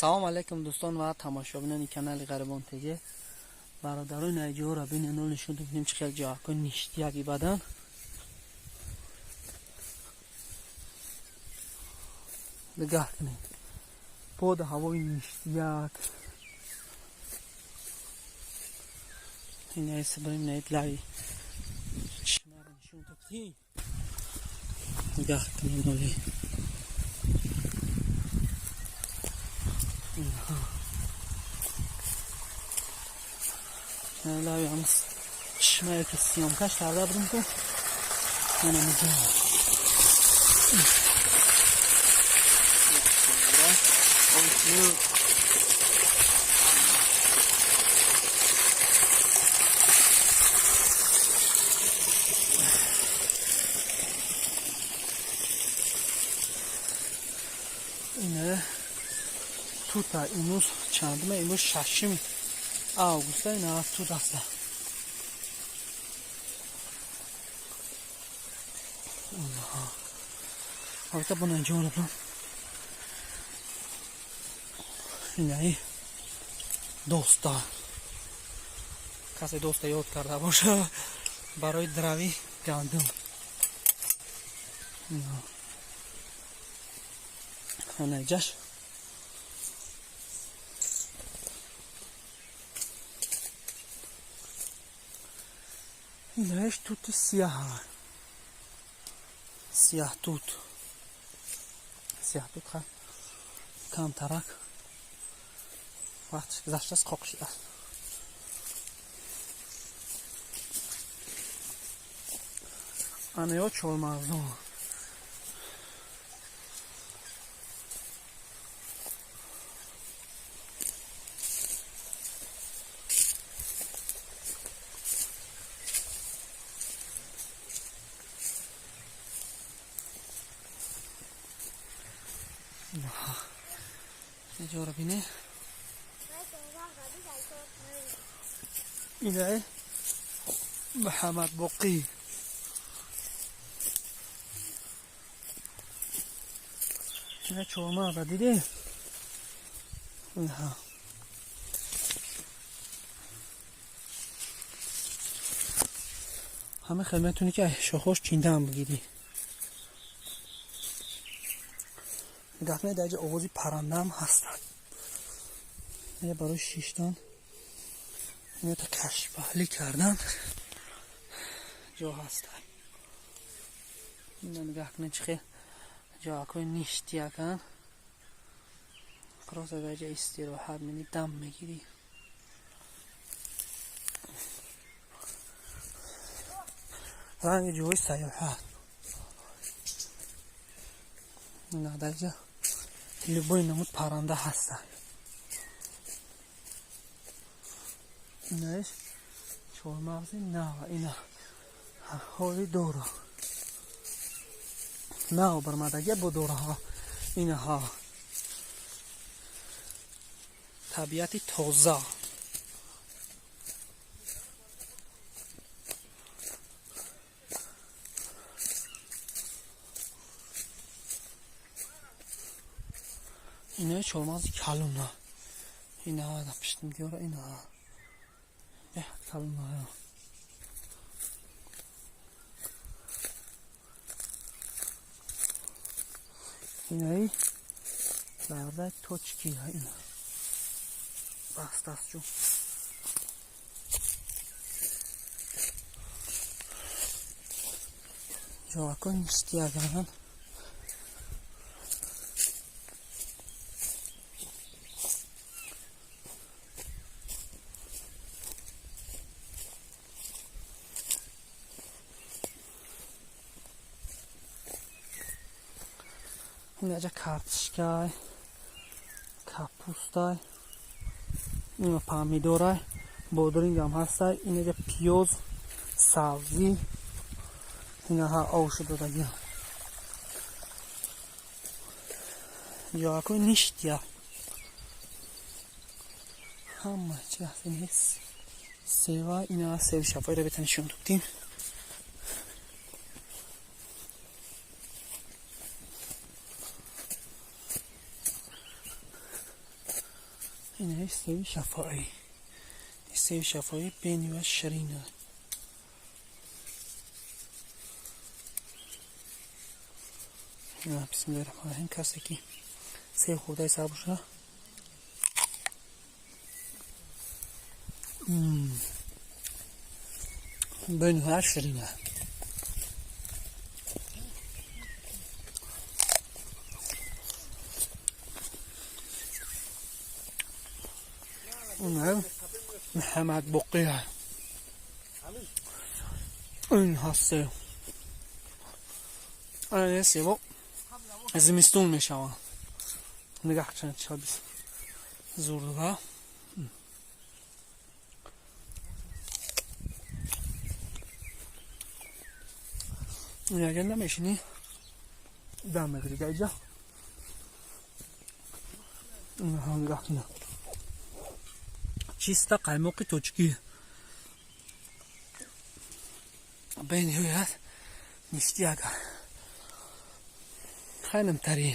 Салом алейкум, дӯстон ва тамошобинони канали Ғарибон ТЖ. Бародарони найҷоро бинен, нол нишон додем, чӣ хел ҷоҳакҳои ништияки бадан. Нигаҳ кунед. Пода ҳавои ништияк. Инаи сибрим наи лави. Чишмаро нишон додем. Нигаҳ кунед ноли. Лави ҳам чишмае ки съёмкаш карда будем, ку манам инҷо. Ине тута. Имрӯз чандума? Имрӯз 6 августа. Ина тут аста. Албатта, бо наҷорабам. Инаи доста, касе доста ёд карда боша, барои драви гандум. Анаҷаш инаеш тути сияҳ, сияҳтут, сияҳтут. Камтарак вақташ гузаштааст, қоқ шудааст. Анаё чормағзон. Иҷора бине. Инаe Муҳаммад Боқӣ. Ина чормағза диде. Инҳа ҳама хел метавонӣ ки шохош чиндаам бигирӣ. Нигоҳ кунед, дар ҷа овози паррандаам ҳастанд. Ина барои шиштан, ина та кашпаҳлӣ кардан ҷо ҳастанд. Ина нигоҳ кунед, чӣ хел ҷоҳакҳои ништияканд. Просто дар ҷа истироҳат мени, дам мегирӣ. Ранги ҷои сайёҳат. Ина дар ҷа любой намуд парранда ҳастанд. Инаеш чормағзи нава. Ина ҳоли дора нав бармадагия бо дораҳо. Инаҳо табиати тоза. Инаи чормағзи калона. Ина дар пиштим диёра. Ина беҳад калона. Инаи зардаи точки. Ина бастаст чун ҷоакҳои ништияган. Инаҷа картишкай, капустай, ина помидорай, бодрингам ҳастай. Инаҷа пиёз, сабзӣ. Инаҳа овшу додагиам. Ҷоакҳои ништия ҳама чи ҳаст. Ин сева, ина севи шафоиро бета нишон додем. Ин севи шафоӣ, севи шафоӣ бениҳоят ширин аст. Бисмиллоҳи раҳмони раҳим. Касе ки себ хӯрдаи сар боша, бениҳоят ширин аст. Муҳаммад Боқия ин ҳаст. Себо зимистон мешаванд. Нигаҳ чанд чабис зурдура. Ягар намешинӣ, дам мегирӣ гаиҷа. Нигаҳ кунед, чиста қаймоқи тоҷикӣ, бениҳоят ништи. Агар хелем тари